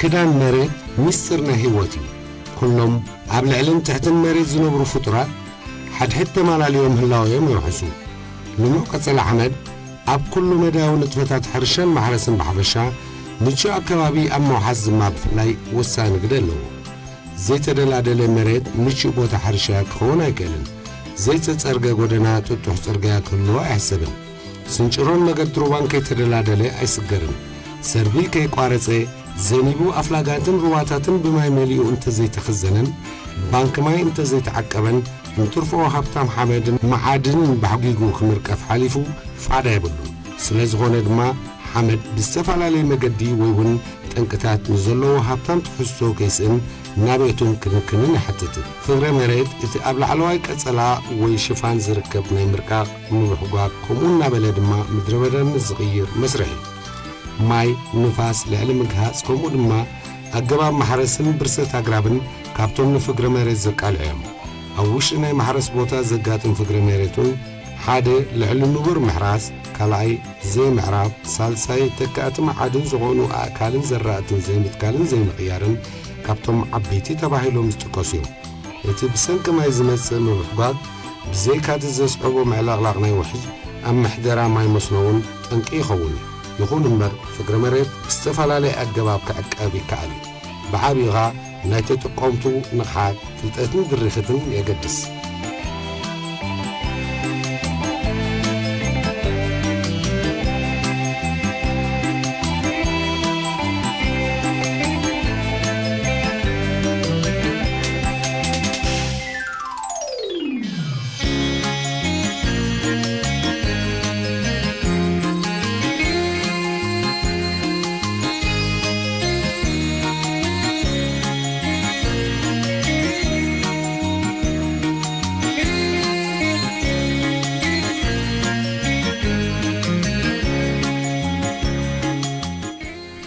ክዳን መሬት ምስጢር ናይ ህይወት እዩ። ኩሎም ኣብ ልዕልን ትሕትን መሬት ዝነብሩ ፍጡራት ሓድሕድ ተማላልዮም ህላወ እዮም ይውሕሱ። ልሙዕ ቀጸላ ሓመድ ኣብ ኩሉ መዳያዊ ንጥፈታት ሕርሻን ማሕረስን ብሓፈሻ፣ ምቹእ ኣከባቢ ኣብ ምውሓስ ድማ ብፍላይ ወሳኒ ግደ ኣለዎ። ዘይተደላደለ መሬት ምቹእ ቦታ ሕርሻ ክኸውን ኣይክእልን። ዘይተጸርገ ጎደና ጥጡሕ ጽርግያ ክህልዎ ኣይሕሰብን። ስንጭሮን መገዲ ሩባን ከይተደላደለ ኣይስገርን። ሰርቪ ከይቋረጸ፣ ዘኒቡ ኣፍላጋትን ሩባታትን ብማይ መሊኡ እንተዘይተኸዘነን፣ ባንክ ማይ እንተዘይተዓቀበን፣ እንትርፎ ሃብታም ሓመድን መዓድንን ባሕጒጉ ክምርቀፍ ሓሊፉ ፋይዳ የብሉን። ስለ ዝኾነ ድማ ሓመድ ብዝተፈላለየ መገዲ ወይ እውን ጠንቅታት ንዘለዎ ሃብታም ትሕዝቶ ከይስእን ናብየቱን ክንክንን ይሓትት። ፍቕሪ መሬት እቲ ኣብ ላዕለዋይ ቀጸላ ወይ ሽፋን ዝርከብ ናይ ምርቃቕ፣ ምብሕጓግ፣ ከምኡ እናበለ ድማ ምድረ በዳነት ዝቕይር መስርሕ እዩ። ማይ፣ ንፋስ፣ ልዕሊ ምግሃጽ፣ ከምኡ ድማ ኣገባብ ማሕረስን ብርሰት ኣግራብን ካብቶም ንፍግረ መሬት ዘቃልዑ እዮም። ኣብ ውሽጢ ናይ ማሕረስ ቦታ ዘጋጥም ፍግረ መሬት እውን ሓደ ልዕሊ ንቡር ምሕራስ፣ ካልኣይ ዘይምዕራፍ፣ ሳልሳይ ተካእቲ መዓድን ዝኾኑ ኣእካልን ዘራእትን ዘይምትካልን ዘይምቕያርን ካብቶም ዓበይቲ ተባሂሎም ዝጥቀሱ እዮም። እቲ ብሰንኪ ማይ ዝመጽእ ምብሕጓግ ብዘይካቲ ዘስዕቦ ምዕላቕላቕ ናይ ውሕጅ ኣብ ምሕደራ ማይ መስኖ እውን ጠንቂ ይኸውን እዩ። ይኹን እምበር ፍግረ መሬት ብዝተፈላለየ ኣገባብ ክዕቀብ ይከኣል እዩ። ብዓብይኻ ናይ ተጠቀምቱ ንቕሓት፣ ፍልጠትን ድርኺትን የገድስ።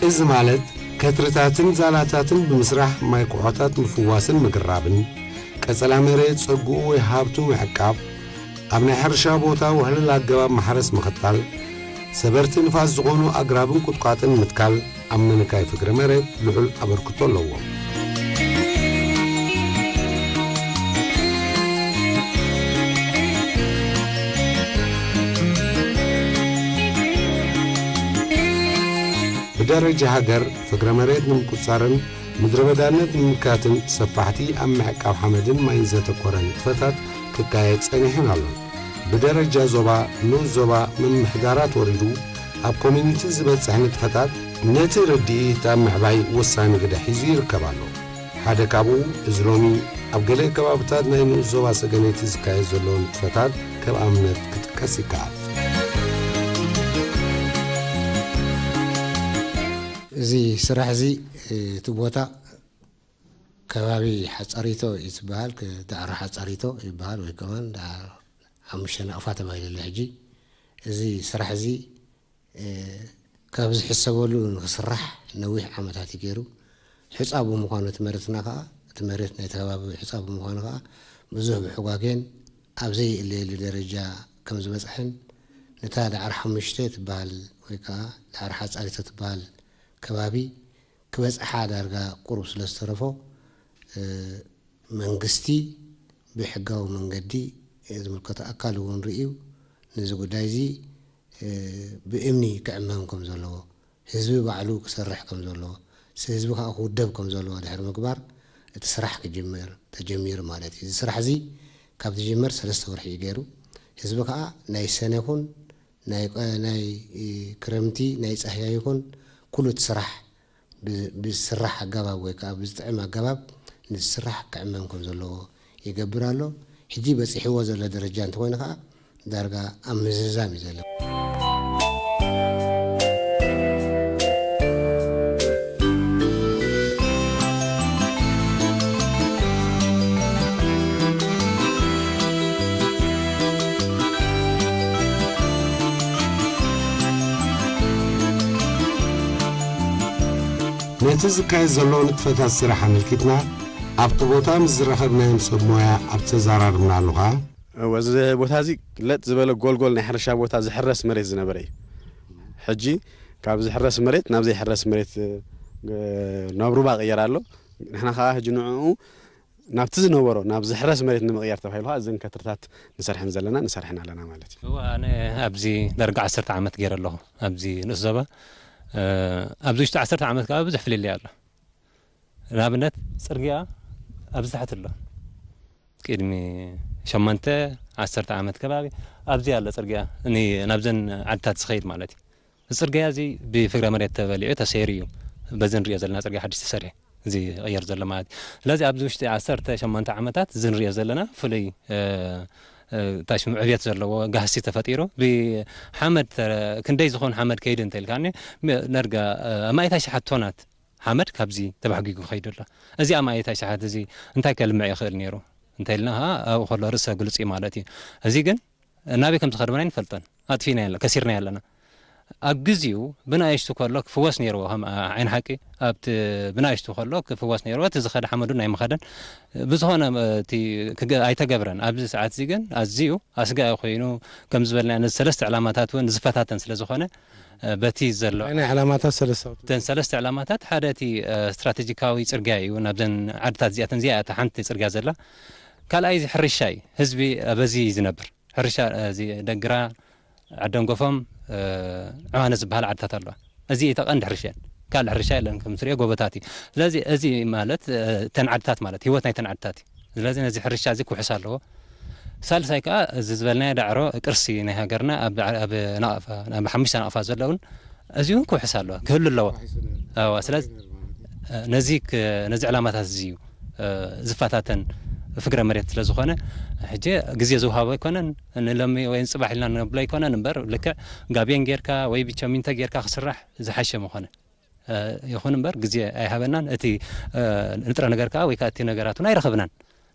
እዚ ማለት ከትርታትን ዛላታትን ብምስራሕ ማይ ኩሖታት ምፍዋስን ምግራብን፣ ቀጸላ መሬት ጸግኡ ወይ ሃብቱ ምዕቃብ፣ ኣብ ናይ ሕርሻ ቦታ ውሕሉል ኣገባብ ማሕረስ ምኽታል፣ ሰበርቲ ንፋስ ዝኾኑ ኣግራብን ቁጥቋጥን ምትካል፣ ኣብ ምንካይ ፍግረ መሬት ልዑል ኣበርክቶ ኣለዎም። ብደረጃ ሃገር ፍግረ መሬት ንምቁጻርን ምድረ በዳነት ንምምካትን ሰፋሕቲ ኣብ ምዕቃብ ሓመድን ማይን ዘተኮረ ንጥፈታት ክካየድ ጸኒሑን ኣሎን። ብደረጃ ዞባ፣ ንኡስ ዞባ፣ ምምሕዳራት ወሪዱ ኣብ ኮሚኒቲ ዝበጽሕ ንጥፈታት ነቲ ርድኢት ኣብ ምዕባይ ወሳኒ ግደ ሒዙ ይርከብ ኣሎ። ሓደ ካብኡ እዚ ሎሚ ኣብ ገለ ከባብታት ናይ ንኡስ ዞባ ሰገነይቲ ዝካየድ ዘሎ ንጥፈታት ከም ኣብነት ክጥቀስ ይከኣል። እዚ ስራሕ እዚ እቲ ቦታ ከባቢ ሓጻሪቶ እዩ ዝበሃል፣ ክ-፣ ዳዕሮ ሓጻሪቶ ይበሃል ወይ ከማን ዳ-፣ ሓሙሽተ ናቕፋ ተባሂሉ ኣሎ። ሕጂ እዚ ስራሕ እዚ፣ እ፣ ካብ ዝሕሰበሉ ንክስራሕ ነዊሕ ዓመታት እዩ ገይሩ። ሑጻ ብምዃኑ እቲ መሬትና ከኣ፣ እቲ መሬት ናይቲ ከባቢ ሑጻ ብምዃኑ ከኣ ብዙሕ ብሕጓጌን ኣብ ዘይእለየሉ ደረጃ ከም ዝበጽሐን ነታ ዳዕሮ ሓሙሽተ ትበሃል ወይ ከኣ ዳዕሮ ሓጻሪቶ ትበሃል ከባቢ ክበጽሓ ዳርጋ ቁሩብ ስለ ዝተረፎ፣ እ፣ መንግስቲ ብሕጋዊ መንገዲ፣ እ፣ ዝምልከቶ ኣካል እውን ርእዩ ነዚ ጉዳይ እዚ፣ እ፣ ብእምኒ ክዕመም ከም ዘለዎ፣ ህዝቢ ባዕሉ ክሰርሕ ከም ዘለዎ፣ ስ-፣ ህዝቢ ከኣ ክውደብ ከም ዘለዎ ድሕሪ ምግባር እቲ ስራሕ ክጅመር ተጀሚሩ ማለት እዩ። እዚ ስራሕ እዚ ካብ ዝጅመር ሰለስተ ወርሒ እዩ ገይሩ። ህዝቢ ከኣ ናይ ሰነ ይኹን ናይ ቀ-፣ ናይ፣ እ፣ ክረምቲ ናይ ጻህያይ ይኹን ኩሉ እቲ ስራሕ ብ-፣ ብዝስራሕ ኣገባብ ወይ ከኣ ብዝጥዕም ኣገባብ ንዝስራሕ ክዕመም ከም ዘለዎ ይገብር ኣሎ። ሕጂ በጺሕዎ ዘሎ ደረጃ እንተኾይኑ ከኣ ዳርጋ ኣብ ምዝዛም እዩ ዘሎ። ነቲ ዝካየድ ዘሎ ንጥፈታት ስራሕ ኣመልኪትና ኣብቲ ቦታ ምስ ዝረኸብናዮም ሰብ ሞያ ኣብ ተዛራርብናሉ ኸኣ፣ እወ፣ እዚ ቦታ እዚ ለጥ ዝበለ ጎልጎል ናይ ሕርሻ ቦታ ዝሕረስ መሬት ዝነበረ እዩ። ሕጂ ካብ ዝሕረስ መሬት ናብ ዘይሕረስ መሬት፣ እ፣ ናብ ሩባ ይቕየር ኣሎ። ንሕና ከዓ ሕጂ ንዕኡ ናብቲ ዝነበሮ ናብ ዝሕረስ መሬት ንምቕያር ተባሂሉ ከዓ እዘን ከትርታት ንሰርሐን ዘለና ንሰርሐን ኣለና ማለት እዩ። እወ፣ ኣነ ኣብዚ ዳርጋ ዓሰርተ ዓመት ገይረ ኣለኹ ኣብዚ ንኡስ ዞባ። እ፣ ኣብዚ ውሽጢ ዓሰርተ ዓመት ከዓ ብዙሕ ፍልልይ ኣሎ። ንኣብነት ጽርግያ ኣብዚ ታሕቲ ኣሎ። ቅድሚ ሸሞንተ ዓሰርተ ዓመት ከባቢ ኣብዚ ኣሎ ጽርግያ፣ ን-፣ ናብዘን ዓድታት ዝኸይድ ማለት እዩ። እዚ ጽርግያ እዚ ብፍግረ መሬት ተበሊዑ ተሰይሩ እዩ በዚ ንሪኦ ዘለና ጽርግያ ሓድሽ ተሰሪሑ እዚ ይቕየር ዘሎ ማለት እዩ። ስለዚ ኣብዚ ውሽጢ ዓሰርተ ሸሞንተ ዓመታት እዚ ንሪኦ ዘለና ፍሉይ፣ እ፣ እ፣ ታሽሙ ዕብየት ዘለዎ ጋህሲ ተፈጢሩ ብሓመድ ተ-፣ ክንደይ ዝኾን ሓመድ ከይዱ እንተኢልካኒ ም-፣ ነርጋ፣ እ፣ ኣማኢት ኣሽሓት ቶናት ሓመድ ካብዚ ተባሕጊጉ ከይዱ ኣሎ። እዚ ኣማኢት ኣሽሓት እዚ እንታይ ከልምዕ ይኽእል ነይሩ እንተኢልና ከዓ ኣብኡ ከሎ ርእሰ ግልጺ ማለት እዩ። እዚ ግን ናበይ ከም ዝኸድመና ኣይንፈልጦን። ኣጥፊእና ያለ-፣ ከሲርና ያለና። ኣብ ግዜኡ ብናእሽቱ ከሎ ክፍወስ ነይርዎ፣ ከም ዓ-፣ ዓይኒ ሓቂ ኣብቲ ብናእሽቱ ከሎ ክፍወስ ነይርዎ። እቲ ዝኸደ ሓመዱ ናይ ምኸደን ብዝኾነ እቲ ክገ-፣ ኣይተገብረን። ኣብዚ ሰዓት እዚ ግን ኣዝዩ ኣስጋኢ ኮይኑ፣ ከም ዝበልና ነዚ ሰለስተ ዕላማታት እውን ዝፈታተን ስለ ዝኾነ፣ በቲ ዘሎ ናይ ዕላማታት ሰለስተ እተን ሰለስተ ዕላማታት ሓደ እቲ፣ እ፣ ስትራቴጂካዊ ጽርግያ እዩ። ናብዘን ዓድታት እዚኣተን እዚኣ እታ ሓንቲ ጽርግያ ዘላ። ካልኣይ እዚ ሕርሻ እዩ። ህዝቢ በዚ እዩ ዝነብር። ሕርሻ፣ እዚ ደግራ፣ ዓደንጎፎም፣ እ፣ ዕዋነ ዝበሃል ዓድታት ኣለዋ። እዚ እቲ ቀንዲ ሕርሻ እየን። ካልእ ሕርሻ የለን፣ ከም ትሪኦ ጎቦታት እዩ። ስለዚ እዚ ማለት፣ እ፣ እተን ዓድታት ማለት ህይወት ናይተን ዓድታት እዩ። ስለዚ ነዚ ሕርሻ እዚ ክውሕስ ኣለዎ። ሳልሳይ ከኣ እዚ ዝበልናዮ ዳዕሮ ቅርሲ ናይ ሃገርና ኣብ፣ ኣብ ናቕፋ፣ ኣብ ሓሙሽተ ናቕፋ ዘለውን እዚ እውን ክውሕስ ኣለዎ፣ ክህሉ ኣለዎ። እዋ፣ ስለዚ ነዚ ክ-፣ ነዚ ዕላማታት እዚ እዩ፣ እ፣ ዝፈታተን ፍግረ መሬት ስለ ዝኾነ፣ ሕጂ ግዜ ዝውሃቦ ኣይኮነን። ንሎሚ ወይ ንጽባሕ ኢልና ንብሎ ኣይኮነን እምበር፣ ልክዕ ጋቤን ጌርካ ወይ ብቸሚንቶ ጌርካ ክስራሕ ዝሓሸ ምኾነ። እ፣ ይኹን እምበር ግዜ ኣይሃበናን። እቲ፣ እ፣ ንጥረ ነገር ከኣ ወይ ከኣ እቲ ነገራት እውን ኣይረኸብናን።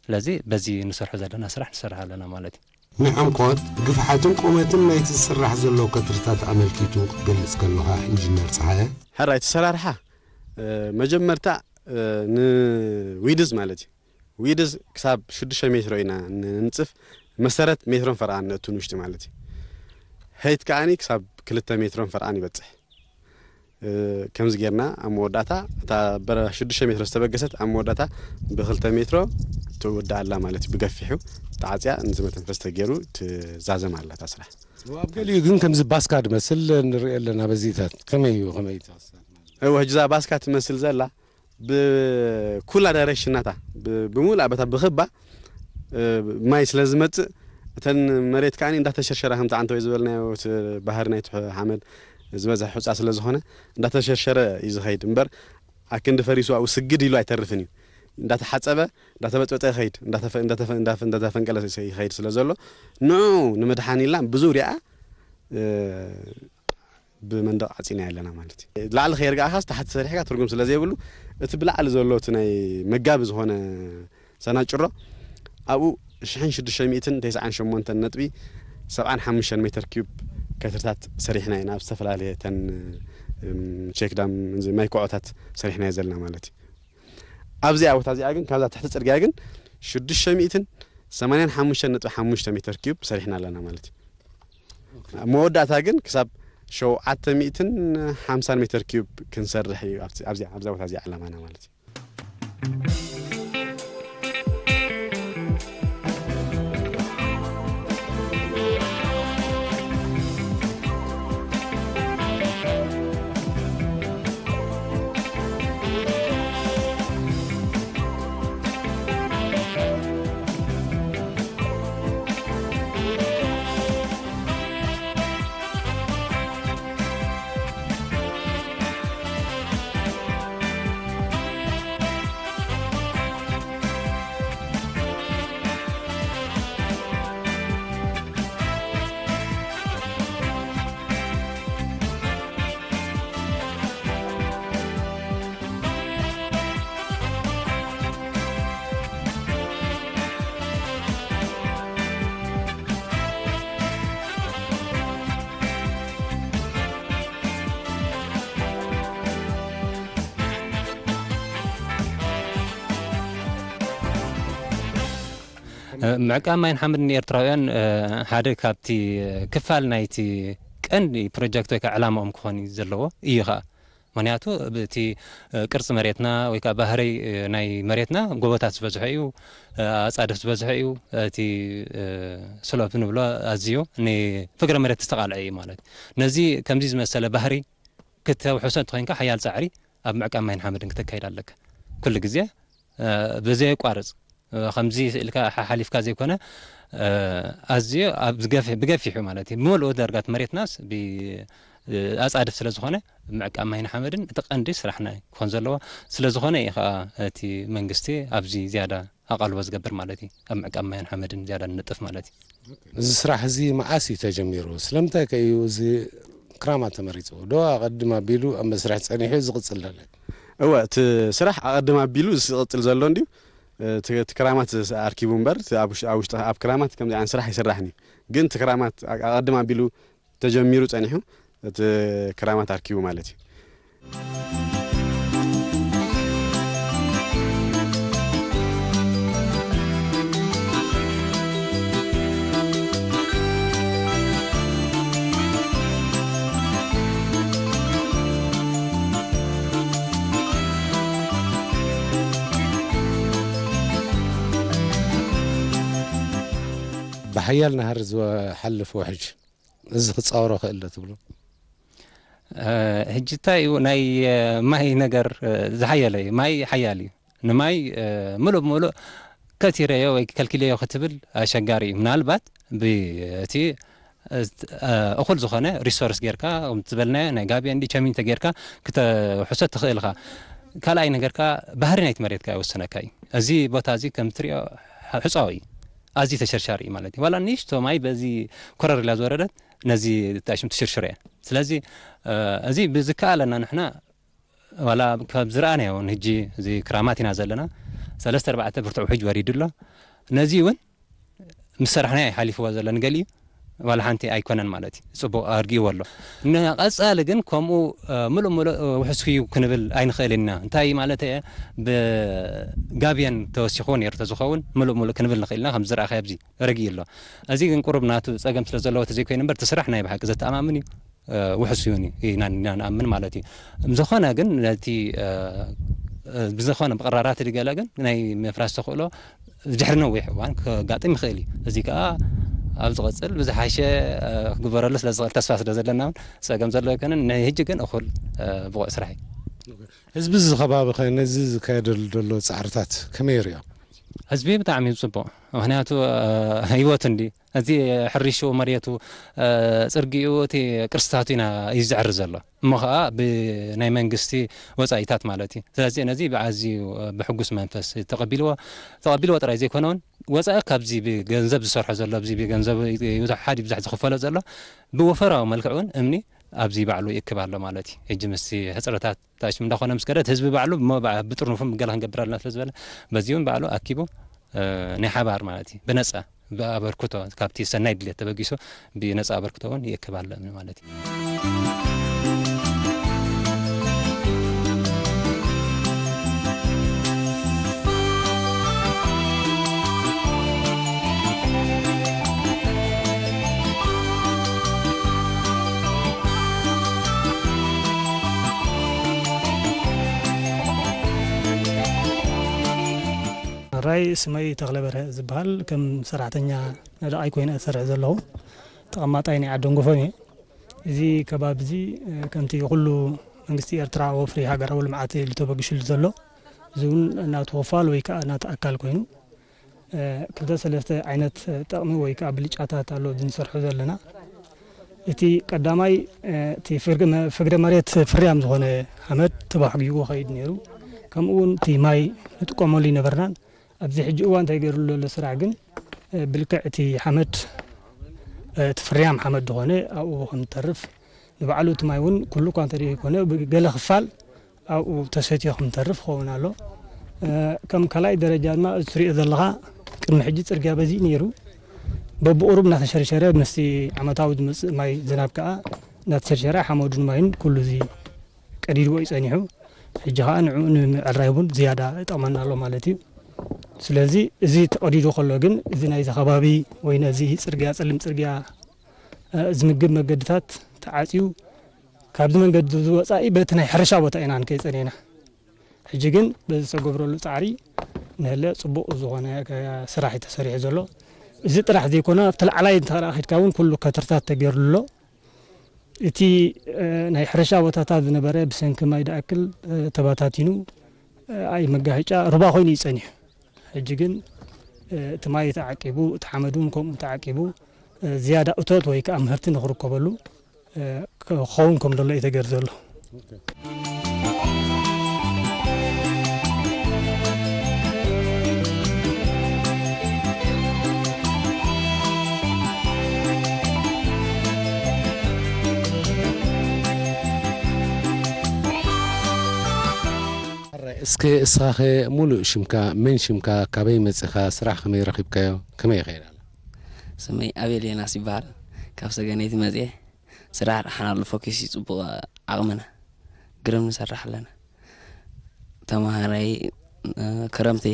ስለዚ በዚ ንሰርሖ ዘለና ስራሕ ንሰርሕ ኣለና ማለት እዩ። ንዕምቆት፣ ግፍሓትን ቁመትን ናይቲ ዝስራሕ ዘሎ ከትርታት ኣመልኪቱ ክገልጽ ከሎ ኸኣ ኢንጂነር ጸሃየ፣ ሕራይ፣ እቲ ኣሰራርሓ፣ እ፣ መጀመርታ፣ እ፣ ንዊድዝ ማለት እዩ። ዊድዝ ክሳብ ሽዱሽተ ሜትሮ ኢና ንንጽፍ፣ መሰረት ሜትሮን ፈርቓን ነእቱ ንውሽጢ ማለት እዩ። ሀይት ከኣኒ ክሳብ ክልተ ሜትሮን ፈርቓን ይበጽሕ። እ፣ ከምዚ ጌርና ኣብ መወዳእታ እታ በረ ሽዱሽተ ሜትሮ ዝተበገሰት ኣብ መወዳእታ ብክልተ ሜትሮ ትውዳእ ኣላ ማለት እዩ። ብገፊሑ ተዓጽያ ንዚ መተንፈስ ተገይሩ ትዛዘም ኣላ እታ ስራሕ። ኣብ ገሊኡ ግን ከምዚ ባስካ ዝመስል ንርኢ ኣለና በዚታት። ከመይ እዩ? ከመይ እዩ? እወ፣ ሕጂ እዛ ባስካ ትመስል ዘላ ብኩላ ዳይሬክሽናታ ብ-፣ ብምሉኣ በታ ብኽባ፣ እ፣ ማይ ስለ ዝመጽእ እተን መሬት ከኣ እንዳተሸርሸራ ከምቲ ዓንተወይ ዝበልናዮ እቲ ባህሪ ናይቲ ሓመድ ዝበዝሐ ሑጻ ስለ ዝኾነ እንዳተሸርሸረ እዩ ዝኸይድ እምበር ኣክንዲ ፈሪሱ ኣብኡ ስግድ ኢሉ ኣይተርፍን እዩ። እንዳተሓጸበ፣ እንዳተበጥበጠ ይኸይድ፣ እንዳተፈ-፣ እንዳተፈ-፣ እንዳፈ-፣ እንዳተፈንቀለ ይኸይድ ስለ ዘሎ ንዕኡ ንምድሓን ኢልና ብዙርያኣ፣ እ፣ ብመንደቕ ዓጺና ኣለና ማለት እዩ። ላዕሊ ከየርጋእኻስ ታሕቲ ሰሪሕካ ትርጉም ስለ ዘይብሉ፣ እቲ ብላዕሊ ዘሎ እቲ ናይ መጋቢ ዝኾነ ሰናጭሮ፣ ኣብኡ ሽሕን ሽዱሽተ ሚእትን ተስዓን ሸሞንተን ነጥቢ ሰብዓን ሓሙሽተን ሜትር ኪዩብ ከትርታት ሰሪሕና ኢና። ኣብ ዝተፈላለየ ተን፣ እም፣ ቼክ ዳም፣ እዚ ማይ ኮዖታት ሰሪሕናዮ ዘለና ማለት እዩ። ኣብዚኣ ቦታ እዚኣ ግን፣ ካብዛ ትሕቲ ጽርግያ ግን ሽዱሽተ ሚእትን ሰማንያን ሓሙሽተን ነጥቢ ሓሙሽተ ሜትር ኪዩብ ሰሪሕና ኣለና ማለት እዩ። መወዳእታ ግን ክሳብ ሸውዓተ ሚእትን ሓምሳን ሜትር ኪዩብ ክንሰርሕ እዩ ኣብቲ፣ ኣብዚኣ፣ ኣብዛ ቦታ እዚኣ ዕላማና ማለት እዩ። ምዕቃብ ማይን ሓመድን ንኤርትራውያን፣ እ፣ ሓደ ካብቲ ክፋል ናይቲ ቀንዲ ፕሮጀክት ወይ ከዓ ዕላማኦም ክኾን እዩ ዘለዎ እዩ ኸዓ። ምኽንያቱ እቲ፣ እ፣ ቅርጺ መሬትና ወይ ከኣ ባህርይ፣ እ፣ ናይ መሬትና ጎቦታት ዝበዝሖ እዩ፣ እ፣ ኣጻድፍ ዝበዝሖ እዩ። እቲ፣ እ፣ ስሎፕ ንብሎ ኣዝዩ ንፍግረ መሬት ዝተቓልዐ እዩ ማለት እዩ። ነዚ ከምዚ ዝመሰለ ባህሪ ክተውሕሶ እንተኾይንካ ሓያል ጻዕሪ ኣብ ምዕቃብ ማይን ሓመድን ክተካይድ ኣለካ። ኩሉ ግዜ፣ እ፣ ብዘየቋርጽ፣ እ፣ ከምዚ ኢልካ ሓ-፣ ሓሊፍካ ዘይኮነ፣ እ፣ ኣዝዩ ኣብ ዝገፍ-፣ ብገፊሑ ማለት እዩ። ብምልኡ ዳርጋ እቲ መሬትናስ ብ-፣ እ፣ ኣጻድፍ ስለ ዝኾነ ምዕቃብ ማይን ሓመድን እቲ ቀንዲ ስራሕና ክኾን ዘለዎ ስለ ዝኾነ እዩ ኸኣ እቲ መንግስቲ ኣብዚ ዝያዳ ኣቓልቦ ዝገብር ማለት እዩ። ኣብ ምዕቃብ ማይን ሓመድን ዝያዳ ንነጥፍ ማለት እዩ። እዚ ስራሕ እዚ መዓስ እዩ ተጀሚሩ? ስለምንታይ ከ እዩ እዚ ክራማት ተመሪጹ? ዶ ኣቐድም ኣቢሉ ኣብ መስርሕ ጸኒሑ ዝቕጽል ዘሎ? እወ፣ እቲ ስራሕ ኣቐድም ኣቢሉ ዝቕጽል ዘሎ እንድዩ። እቲ፣ እቲ ክራማት ኣርኪቡ እምበር፣ እቲ ኣብ ውሽ-፣ ኣብ ውሽጢ፣ ኣብ ክራማት ከምዚ ዓይነት ስራሕ ኣይስራሕን እዩ። ግን እቲ ክራማት ኣ-፣ ኣቐድም ኣቢሉ ተጀሚሩ ጸኒሑ፣ እቲ ክራማት ኣርኪቡ ማለት እዩ። ብሓያል ናህሪ ዝሓልፍ ውሕጅ፣ እዚ ክጻወሮ ክእል ዶ ትብሉ? እ፣ ሕጂ እንታይ እዩ፣ ናይ፣ እ፣ ማይ ነገር፣ እ፣ ዝሓየለ እዩ። ማይ ሓያል እዩ። ንማይ፣ እ፣ ምሉእ ብምሉእ ከቲረዮ ወይ ከልኪለዮ ክትብል ኣሸጋሪ እዩ። ምናልባት ብ-፣ እቲ፣ እ፣ እኹል ዝኾነ ሪሶርስ ጌርካ፣ ከምቲ ዝበልናዮ ናይ ጋብዮን ድዩ ቸሚንተ ጌርካ ክተውሕሶ ትኽእል ኢኻ። ካልኣይ ነገር ከኣ ባህሪ ናይቲ መሬት ከኣ ይውስነካ እዩ። እዚ ቦታ እዚ ከም ትሪኦ ሕ-፣ ሕጻዊ እዩ። ኣዝዩ ተሸርሻሪ እዩ ማለት እዩ። ዋላ ንእሽቶ ማይ በዚ ኮረር ኢላ ዝወረደት ነዚ ተኣሽም ትሽርሽሮ እያ። ስለዚ፣ እ፣ እዚ ብዝከኣለና ንሕና ዋላ ካብ ዝረኣናዮ እውን፣ ሕጂ እዚ ክራማት ኢና ዘለና፣ ሰለስተ ኣርባዕተ ብርቱዕ ውሕጅ ወሪዱ ኣሎ። ነዚ እውን ምስ ሰራሕናዮ ይሓሊፍዎ ዘሎ፣ ንገሊኡ ዋላ ሓንቲ ኣይኮነን ማለት እዩ። ጽቡቕ ኣርጊዎ ኣሎ። ንቐጻሊ ግን ከምኡ፣ እ፣ ምሉእ ምሉእ፣ እ፣ ውሕስ እዩ ክንብል ኣይንኽእልን ኢና። እንታይ ማለት እየ? ብጋብየን ተወሲኽዎ ነይሩ ተዝኸውን ምሉእ ምሉእ ክንብል ንኽእል ኢና፣ ከም ዝረኣኻዮ ኣብዚ ረጊኡ ኣሎ። እዚ ግን ቁሩብ ናቱ ጸገም ስለ ዘለዎ ተዘይኮይኑ እምበር፣ እቲ ስራሕ ናይ ብሓቂ ዘተኣማምን እዩ። እ፣ ውሕስ ይሁን ኢና፣ ኢና ንኣምን ማለት እዩ። ብዝኾነ ግን ነቲ፣ እ፣ እ፣ ብዝኾነ ብቕራራት ድገለ ግን ናይ ምፍራስ ተኽእሎ ድሕሪ ነዊሕ እዋን ከጋጥም ይኽእል እዩ። እዚ ከኣ ኣብ ዝቐጽል ብዝሓሸ፣ እ፣ ክግበረሉ ስለ ዝኽእል ተስፋ ስለ ዘለና እውን ጸገም ዘሎ ኣይኮነን። ናይ ሕጂ ግን እኹል፣ እ፣ ብቑዕ ስራሕ እዩ። ህዝቢ እዚ ከባቢ ኸ ነዚ ዝካየደሉ ዘሎ ጻዕርታት ከመይ ይርእዮ? ህዝቢ ብጣዕሚ እዩ ጽቡቕ። ምኽንያቱ፣ እ፣ ህይወቱ እንዲ፣ እዚ ሕርሽኡ፣ መሬቱ፣ እ፣ ጽርግኡ፣ እቲ ቅርስታቱ ኢና እዩ ዝዕሪ ዘሎ። እሞ ኸኣ ብናይ መንግስቲ ወጻኢታት ማለት እዩ። ስለዚ ነዚ ብኣዝዩ፣ እ፣ ብሕጉስ መንፈስ ተቐቢልዎ፣ ተቐቢልዎ ጥራይ ዘይኮነ እውን ወጻኢ ካብዚ ብገንዘብ ዝሰርሖ ዘሎ፣ ኣብዚ ብገንዘብ ይብዛሕ ሓድ ይብዛሕ ዝኽፈሎ ዘሎ፣ ብወፈራዊ መልክዕ እውን እምኒ ኣብዚ ባዕሉ ይእክብ ኣሎ ማለት እዩ። ሕጂ ምስቲ ሕጽረታት ታሽም እንዳኾነ ምስ ከደት ህዝቢ ባዕሉ እሞ ብዓ-፣ ብጥርኑፉ ገለ ክንገብር ኣለና ስለ ዝበለ በዚ እውን ባዕሉ ኣኪቡ፣ እ፣ ናይ ሓባር ማለት እዩ ብነጻ ብኣበርክቶ ካብቲ ሰናይ ድሌት ተበጊሱ ብነጻ ኣበርክቶ እውን ይእክብ ኣሎ ማለት እዩ። ራይ ስመይ ተኽለ በርሀ ዝበሃል፣ ከም ሰራሕተኛ ነዳቓይ ኮይነ እሰርሕ ዘለኹ። ተቐማጣይ ናይ ዓዲ ደንጎፎም እየ። እዚ ከባቢ እዚ፣ እ፣ ከምቲ ኩሉ መንግስቲ ኤርትራ ወፍሪ ሃገራዊ ልምዓት ኢሉ ተበጊሱሉ ዘሎ፣ እዚ እውን ናቱ ክፋል ወይ ከዓ ናቱ ኣካል ኮይኑ፣ እ፣ ክልተ ሰለስተ ዓይነት ጠቕሚ ወይ ከዓ ብልጫታት ኣሎ፣ እዚ ንሰርሖ ዘለና። እቲ ቀዳማይ፣ እ፣ እቲ ፍርግ-፣ መ-፣ ፍግረ መሬት ፍርያም ዝኾነ ሓመድ ተባሕጊዎ ኸይድ ነይሩ። ከምኡ እውን እቲ ማይ ንጥቀመሉ ይነበርናን። ኣብዚ ሕጂ እዋን እንታይ ገይሩሉ ዘሎ ስራሕ ግን፣ እ፣ ብልክዕ እቲ ሓመድ፣ እ፣ እቲ ፍርያም ሓመድ ዝኾነ ኣብኡ ከም ዝተርፍ፣ ንባዕሉ እቲ ማይ እውን ኩሉ እኳ እንተደይኮነ፣ ብገለ ክፋል ኣብኡ ተሰትዮ ከም ዝተርፍ ክኸውን ኣሎ። እ፣ ከም ካልኣይ ደረጃ ድማ እዚ ትሪኦ ዘለኻ ቅድሚ ሕጂ ጽርግያ በዚ ነይሩ። በብቑሩብ እናተሸርሸረ ምስቲ ዓመታዊ ዝመጽእ ማይ ዝናብ ከኣ እናተሸርሸረ ሓመዱን ማይን ኩሉ እዚ ቀዲድዎ እዩ ጸኒሑ። ሕጂ ኸኣ ንዕኡ ንምዕራይ እውን ዝያዳ ይጠቕመና ኣሎ ማለት እዩ። ስለዚ እዚ ተቐዲዱ ከሎ ግን እዚ ናይዚ ከባቢ ወይ ነዚ ጽርግያ፣ ጸሊም ጽርግያ፣ እ፣ ዝምግብ መገድታት ተዓጽዩ ካብዚ መንገዲ እዚ ወፃኢ በቲ ናይ ሕርሻ ቦታ ኢና ንከይድ ፀኒሕና። ሕጂ ግን በዚ ዝተገብረሉ ፃዕሪ ንህለ ፅቡቕ ዝኾነ ከ-፣ ስራሕ እዩ ተሰሪሑ ዘሎ። እዚ ጥራሕ ዘይኮነ ኣብቲ ላዕላይ እንተ ኸይድካ እውን ኩሉ ከትርታት ተገይሩሉ ኣሎ። እቲ፣ እ፣ ናይ ሕርሻ ቦታታት ዝነበረ ብሰንኪ ማይ ድኣክል፣ እ፣ ተባታቲኑ፣ እ፣ ኣይ መጋህጫ ሩባ ኮይኑ እዩ ጸኒሑ። ሕጂ ግን፣ እ፣ እቲ ማይ ተዓቂቡ፣ እቲ ሓመድ እውን ከምኡ ተዓቂቡ፣ እ፣ ዝያዳ እቶት ወይ ከኣ ምህርቲ ንኽርከበሉ፣ እ፣ ክኸውን ከም ዘሎ እዩ ተገይሩ ዘሎ። እስኪ እስኻኸ ሙሉእ ሽምካ፣ መን ሽምካ፣ ካበይ መጺኻ፣ ስራሕ ከመይ ረኺብካዮ፣ ከመይ ይኸይድ ኣሎ? ስመይ ኣቤል ዮናስ ይበሃል። ካብ ሰገነይቲ መጽየ። ስራሕ ደሓን ኣሎ፣ ፎኪስ እዩ፣ ጽቡቕ ዓቕምና ግርም ንሰርሕ ኣለና። ተማሃራይ፣ እ፣ ክረምቲ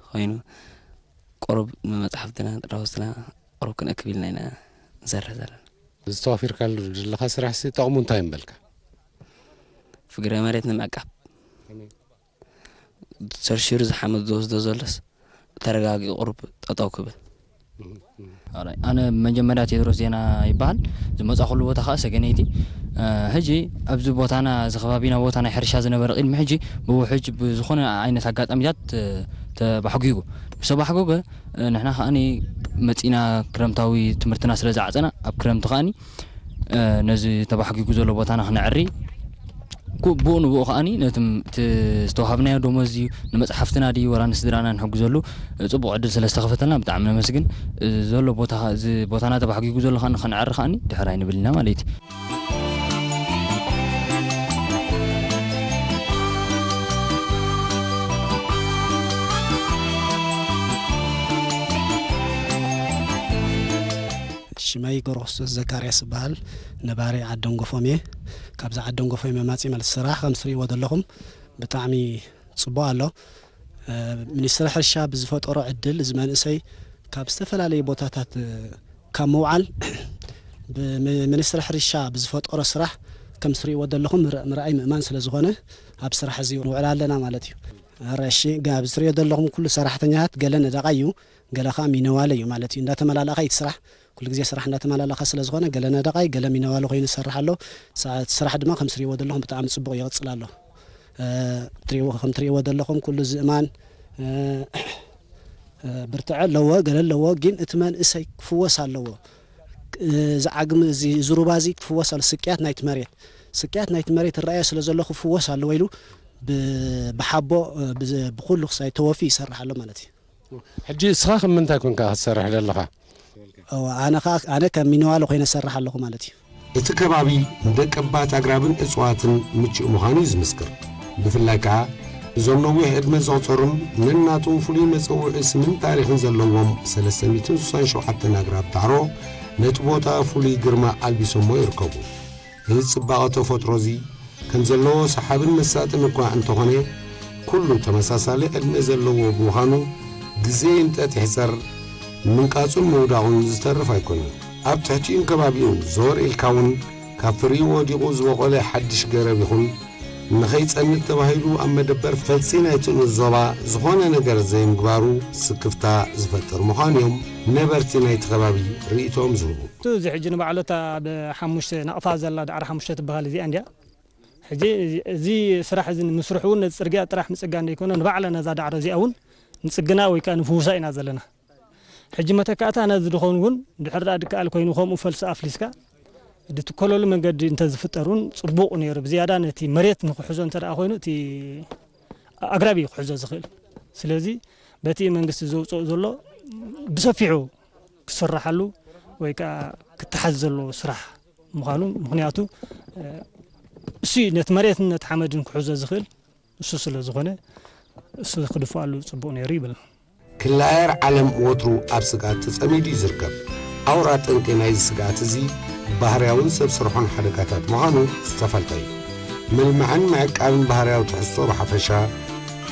ኮይኑ ቁሩብ ንመጻሕፍትና ጥራውስትና ቁሩብ ክንእክብ ኢልና ኢና ንሰርሕ ዘለና። ዝተዋፊርካሉ ዘለኻ ስራሕሲ ጠቕሙ እንታይ እምበልካ? ፍግረ መሬት ንምዕቃብ። ሸርሺሩ ዝሓመድ ዝወስዶ ዘሎስ ተረጋጊኡ ቁሩብ ጠጠው ክብል። ኣራይ፣ ኣነ መጀመርያ ቴድሮስ ዜና ይበሃል። ዝመጻኹሉ ቦታ ኸኣ ሰገነይቲ። እ፣ ሕጂ ኣብዚ ቦታና፣ እዚ ከባቢና ቦታ ናይ ሕርሻ ዝነበረ ቅድሚ ሕጂ ብውሕጅ ብዝኾነ ዓይነት ኣጋጣሚታት፣ እ፣ ተባሕጒጉ። ምስ ተባሕጎገ፣ እ፣ ንሕና ኸኣኒ መጺና ክረምታዊ ትምህርትና ስለ ዝዓጸና፣ ኣብ ክረምቲ ኸኣኒ፣ እ፣ ነዚ ተባሕጒጉ ዘሎ ቦታና ክነዕሪ፣ ኩ-፣ ብኡ ንብኡ ከኣኒ ነቲ ም-፣ እቲ ዝተዋሃብናዮ ደሞዝ እዩ፣ ንመጽሓፍትና ድዩ ወላ ንስድራና ንሕግዘሉ፣ እ፣ ጽቡቕ ዕድል ስለ ዝተኸፈተልና ብጣዕሚ ነመስግን። እ፣ ዘሎ ቦታ፣ እዚ ቦታና ተባሕጒጉ ዘሎ ከኣ ንኸነዕሪ ከኣኒ ድሕር ኣይንብል ኢና ማለት እዩ። ሽመይ ገብረክርስቶስ ዘካርያስ እበሃል። ነባሪ ዓዲ ደንጎፎም እየ። ካብዚ ዓዲ ደንጎፎም መማጺ ማለት ስራሕ ከም ትርእይዎ ዘለኹም ብጣዕሚ ጽቡቕ ኣሎ። እ፣ ሚኒስትሪ ሕርሻ ብዝፈጠሮ ዕድል እዚ መንእሰይ ካብ ዝተፈላለዩ ቦታታት፣ እ፣ ካብ ምውዓል ብሚ-፣ ሚኒስትሪ ሕርሻ ብዝፈጠሮ ስራሕ ከም ትርእይዎ ዘለኹም ምር-፣ ምርኣይ ምእማን ስለ ዝኾነ ኣብ ስራሕ እዚ ንውዕል ኣለና ማለት እዩ። ኧረ እሺ፣ ጋ-፣ ኣብዚ ትርእዮ ዘለኹም ኩሉ ሰራሕተኛታት ገለ ነዳቓይ እዩ፣ ገለ ኸኣ ሚነዋለ እዩ ማለት እዩ። እንዳተመላለኣኻ እዩ እቲ ስራሕ፣ ኩሉ ግዜ ስራሕ እንዳተመላለኣኻ ስለ ዝኾነ ገለ ነዳቓይ፣ ገለ ሚነዋለ ኮይኑ ይሰርሕ ኣሎ። ሰ-፣ እቲ ስራሕ ድማ ከም ትርእይዎ ዘለኹም ብጣዕሚ ጽቡቕ ይቕጽል ኣሎ። እ፣ ትርእይዎ፣ ከም ትርእይዎ ዘለኹም ኩሉ ዝእማን፣ እ፣ እ፣ ብርትዐ ኣለዎ፣ ገለ ኣለዎ፣ ግን እቲ መንእሰይ ክፍወስ ኣለዎ። እ፣ እዚ ዓግሚ እዚ፣ እዚ ሩባ እዚ ክፍወስ ኣሎ። ስቅያት ናይቲ መሬት፣ ስቅያት ናይቲ መሬት ይረኣዮ ስለ ዘሎ ክፍወስ ኣለዎ ኢሉ ብ-፣ ብሓቦ፣ እ፣ ብዝ-፣ ብኹሉ ክሳይ ተወፊ ይሰርሕ ኣሎ ማለት እዩ። ሕጂ እስኻ ከም ምንታይ ኮንካ ክትሰርሕ ዘለኻ? እወ፣ ኣነ ኸኣ፣ ኣነ ከም ሚነዋለ ኮይነ እሰርሕ ኣለኹ ማለት እዩ። እቲ ከባቢ ንደቀባት ኣግራብን እጽዋትን ምቹእ ምዃኑ እዩ ዝምስክር። ብፍላይ ከኣ እዞም ነዊሕ ዕድመ ዘቑጸሩን ነናቶም ፍሉይ መጸውዒ ስምን ታሪኽን ዘለዎም ሰለስተ ሚእትን ስሳን ሸውዓተን ኣግራብ ዳዕሮ ነቲ ቦታ ፍሉይ ግርማ ኣልቢሶሞ ይርከቡ። እዚ ጽባቐ ተፈጥሮ እዚ ከም ዘለዎ ሰሓብን መሳጥን እኳ እንተኾነ፣ ኩሉ ተመሳሳሊ ዕድመ ዘለዎ ብምዃኑ፣ ግዜ ይንጠጥ ይሕጸር፣ ምንቃጹን ምውዳቑን ዝተርፍ ኣይኮነን። ኣብ ትሕቲኡን ከባቢኡን ዘወር ኢልካ እውን፣ ካብ ፍሪኡ ወዲቑ ዝበቖለ ሓድሽ ገረብ ይኹን፣ ንኸይጸንት ተባሂሉ ኣብ መደበር ፈልሲ ናይቲ ንኡስ ዞባ ዝኾነ ነገር ዘይምግባሩ ስክፍታ ዝፈጥር ምዃኑ እዮም ነበርቲ ናይቲ ከባቢ ርእይቶኦም ዝህቡ። እቲ እዚ ሕጂ ንባዕሉ እታ ብሓሙሽተ ናቕፋ ዘላ ዳዕሮ ሓሙሽተ ትበሃል እዚኣ እንድያ። ሕጂ እዚ፣ እዚ ስራሕ እዚ ንምስርሑ እውን ነዚ ጽርግያ ጥራሕ ምጽጋን ዘይኮነ ንባዕላ ነዛ ዳዕሮ እዚኣ እውን ንጽግና ወይ ከኣ ንፍውሳ ኢና ዘለና። ሕጂ መተካእታ ነዚ ድኾን እውን ድሕር ደኣ ድከኣል ኮይኑ ከምኡ ፈልሲ ኣፍሊስካ ድትከለሉ መንገዲ እንተዝፍጠር እውን ጽቡቕ ነይሩ። ብዝያዳ ነቲ መሬት ንክሕዞ እንተ ደኣ ኮይኑ እቲ ኣግራብ እዩ ክሕዞ ዝኽእል። ስለዚ በቲ መንግስቲ ዘውጽኦ ዘሎ ብሰፊሑ ክስርሓሉ ወይ ከኣ ክተሓዝ ዘለዎ ስራሕ ምዃኑ፣ ምኽንያቱ፣ እ፣ እሱ እዩ ነቲ መሬትን ነቲ ሓመድን ክሕዞ ዝኽእል፣ እሱ ስለ ዝኾነ እሱ ክድፍኣሉ ጽቡቕ ነይሩ ይብል። ክላየር ዓለም ወትሩ ኣብ ስግኣት ተጸሚዱ እዩ ዝርከብ። ኣውራ ጠንቂ ናይዚ ስግኣት እዚ ባህርያውን ሰብ ስርሖን ሓደጋታት ምዃኑ ዝተፈልጠ እዩ። ምልማዕን ምዕቃብን ባህርያዊ ትሕዝቶ ብሓፈሻ፣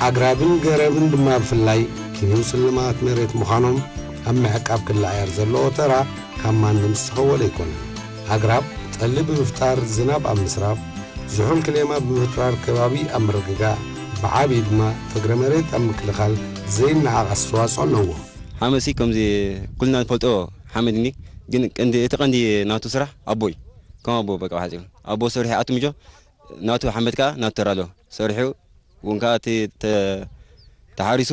ኣግራብን ገረብን ድማ ብፍላይ ክንዩ ስልማት መሬት ምዃኖም ኣብ ምዕቃብ ክለኣየር ዘለዎ ተራ ካብ ማንም ዝተኸወለ ኣይኮነን። ኣግራብ ጠሊ ብምፍጣር ዝናብ ኣብ ምስራፍ፣ ዝሑል ክሌማ ብምፍጣር ከባቢ ኣብ ምርግጋእ፣ ብዓብዪ ድማ ፍግረ መሬት ኣብ ምክልኻል ዘይነዓቕ ኣስተዋፅኦ ኣለዎ። ሓመሲ ከምዚ ኩልና ንፈልጦ ሓመድ እኒ፣ ግን ቀንዲ፣ እቲ ቀንዲ ናቱ ስራሕ ኣቦ እዩ። ከም ኣቦ በቃ ብሓጺሩ። ኣቦ ሰሪሑ ኣትምጆ፣ ናቱ ሓመድ ከኣ ናቱ ተራ ኣለዎ። ሰሪሑ እውን ከኣ እቲ ተ-፣ ተሓሪሱ፣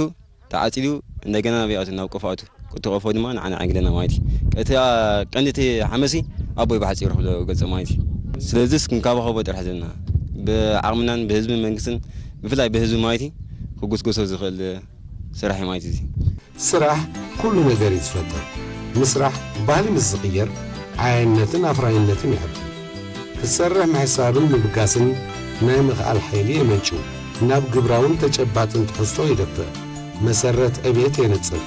ተዓጺዱ፣ እንደገና ናብ ይኣቱ፣ ናብ ቆፎ ኣቱ። እቲ ቆፎ ድማ ንዓና ዕንግለና ማለት እዩ። እቲ፣ አ፣ ቀንዲ እቲ ሓመሲ ኣቦይ ብሓጺሩ ክብሎ ገልጾ ማለት እዩ። ስለዚስ ክንከባኸቦ ጥራሕ ዘለና። ብዓቕምናን ብህዝብን መንግስትን፣ ብፍላይ ብህዝቢ ማለት እዩ፣ ክጉስጎሶ ዝኽእል ስራሕ እዩ ማለት እዩ። ስራሕ ኩሉ ነገር እዩ ዝፈጥር። ምስራሕ ባህሊ ምስ ዝቕየር፣ ዓያይነትን ኣፍራይነትን ይዕቢ። ክትሰርሕ ምሕሳብን ምብጋስን ናይ ምኽኣል ሓይሊ የመንጭው፣ ናብ ግብራውን ተጨባጥን ትሕዝቶ የደፍእ፣ መሰረት ዕቤት የንጽፍ፣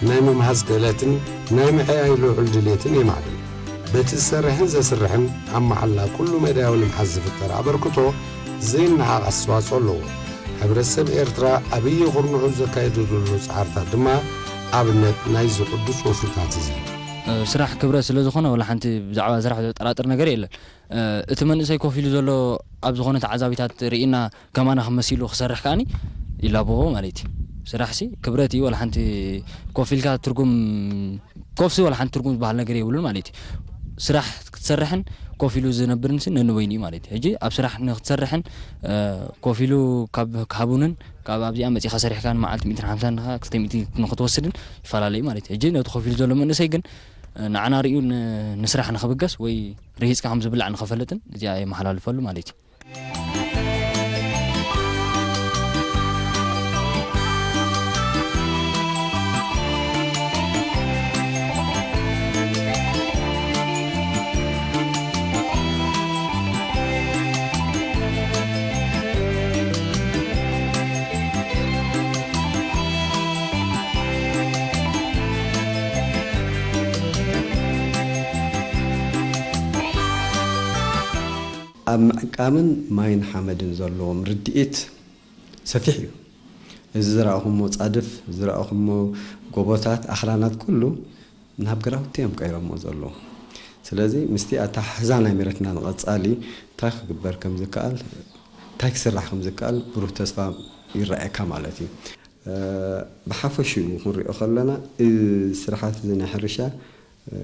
ናይ ምምሃዝ ክእለትን ናይ ምዕያይ ልዑል ድሌትን የማዕብል። በቲ ዝሰርሕን ዘስርሕን ኣብ መዓላ ኩሉ መዳያዊ ልምዓት ዝፍጠር ኣበርክቶ ዘይነዓቕ ኣስተዋጽኦ ኣለዎ። ሕብረተሰብ ኤርትራ ኣብይ ኩርንዑ ዘካየዱ ዘለዉ ጻዕርታት ድማ ኣብነት ናይዚ ቅዱስ ወፍርታት እዚ። እ፣ ስራሕ ክብረት ስለ ዝኾነ፣ ወላ ሓንቲ ብዛዕባ ስራሕ ዘጠራጥር ነገር የለን። እ፣ እቲ መንእሰይ ኮፍ ኢሉ ዘሎ ኣብ ዝኾነ ተዓዛቢታት ርኢና ከማና ክመሲሉ ክሰርሕ ከኣኒ ይላበዎ ማለት እዩ። ስራሕሲ ክብረት እዩ፣ ወላ ሓንቲ ኮፍ ኢልካ ትርጉም፣ ኮፍሲ ወላ ሓንቲ ትርጉም ዝበሃል ነገር የብሉን ማለት እዩ። ስራሕ ክትሰርሕን ኮፍ ኢሉ ዝነብርን ሲ ነንበይኑ እዩ ማለት እዩ። ሕጂ ኣብ ስራሕ ንክትሰርሕን፣ እ፣ ኮፍ ኢሉ ካብ ክሃቡንን ካብ ኣብዚኣ መጺኻ ሰሪሕካ ንመዓልቲ ሚእትን ሓምሳን ዲኻ ክልተ ሚእቲ ንክትወስድን ይፈላለዩ ማለት እዩ። ሕጂ ነቲ ኮፍ ኢሉ ዘሎ መንእሰይ ግን፣ እ፣ ንዓና ርእዩ ን-፣ ንስራሕ ንኽብገስ ወይ ርሂጽካ ከም ዝብላዕ ንኽፈልጥን እዚኣ የመሓላልፈሉ ማለት እዩ። ኣብ ምዕቃምን ማይን ሓመድን ዘለዎም ርድኢት ሰፊሕ እዩ። እዚ ዝረኣኹሞ ጻድፍ፣ ዝረኣኹሞ ጎቦታት፣ ኣኽራናት ኩሉ ናብ ግራውቲ እዮም ቀይሮሞ ዘለዉ። ስለዚ ምስቲ ኣተሓሕዛ ናይ መሬትና ንቐጻሊ እንታይ ክግበር ከም ዝከኣል፣ እንታይ ክስራሕ ከም ዝከኣል ብሩህ ተስፋ ይረኣየካ ማለት እዩ። እ፣ ብሓፈሽኡ ክንሪኦ ከለና፣ እዚ ስራሓት እዚ ናይ ሕርሻ፣ እ፣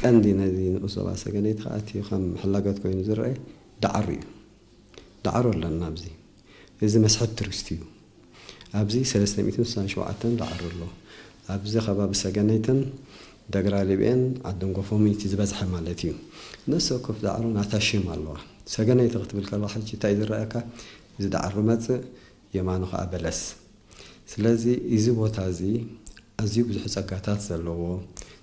ቀንዲ ነዚ ንኡስ ዞባ ሰገነይቲ ከኣ እቲ ከም ሕላገት ኮይኑ ዝረኣይ ዳዕሮ እዩ። ዳዕሮ ኣለና ኣብዚ። እዚ መስሕብ ቱሪስት እዩ። ኣብዚ ሰለስተ ሚእትን ስሳን ሸውዓተን ዳዕሮ ኣሎ። ኣብዚ ከባቢ ሰገነይትን ደግራ ሊብኤን ዓደን ጎፎምን እቲ ዝበዝሐ ማለት እዩ። ነፍሲ ወከፍ ዳዕሮ ናታ ሽም ኣለዋ። ሰገነይቲ ክትብል ከለኻ ሕጂ እንታይ ዝረኣየካ? እዚ ዳዕሮ መጽእ፣ የማኑ ከኣ በለስ። ስለዚ እዚ ቦታ እዚ ኣዝዩ ብዙሕ ጸጋታት ዘለዎ፣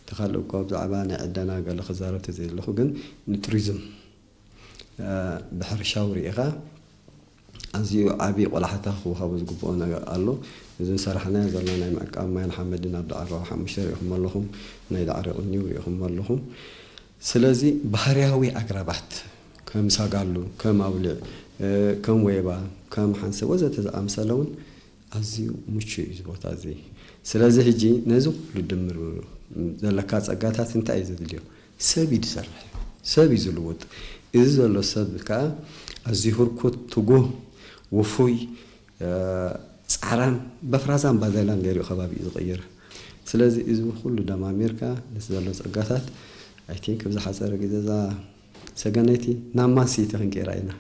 እቲ ካልእ እኮ ብዛዕባ ናይ ዕደና ገለ ክዛረብ ተዘይለኹ፣ ግን ንቱሪዝም፣ እ፣ ብሕርሻዊ ርኢኻ ኣዝዩ ዓቢ ቆላሕታ ክወሃቦ ዝግብኦ ነገር ኣሎ። እዚ ዝሰራሕናዮ ዘለና ናይ ምዕቃብ ማይን ሓመድን ኣብ ዳዕሮ ሓሙሽተ ርኢኹም ኣለኹም፣ ናይ ዳዕሮ ቅኒው ርኢኹም ኣለኹም። ስለዚ ባህርያዊ ኣግራባት ከም ሳጋሉ፣ ከም ኣውሊዕ፣ እ፣ ከም ወይባ፣ ከም ሓንሰ ወዘተ ዝኣመሰለ እውን ኣዝዩ ምቹእ እዩ እዚ ቦታ እዚ። ስለዚ ሕጂ ነዚ ኩሉ ድምር ዘለካ ጸጋታት እንታይ እዩ ዘድልዮ? ሰብ እዩ ዝሰርሕ፣ ሰብ እዩ ዝልውጥ። እዚ ዘሎ ሰብ ከኣ ኣዝዩ ህርኩት፣ ትጉህ፣ ውፉይ፣ እ፣ ጻዕራም፣ በፍራዛን ባዜላን ገይሩ እዩ ከባቢኡ ዝቕይር። ስለዚ እዚ ኩሉ ደማሚርካ ነቲ ዘሎ ጸጋታት፣ I think፣ ኣብ ዝሓጸረ ግዜ እዛ ሰገነይቲ ናብ ማን ሲቲ ክንቅይራ ኢና።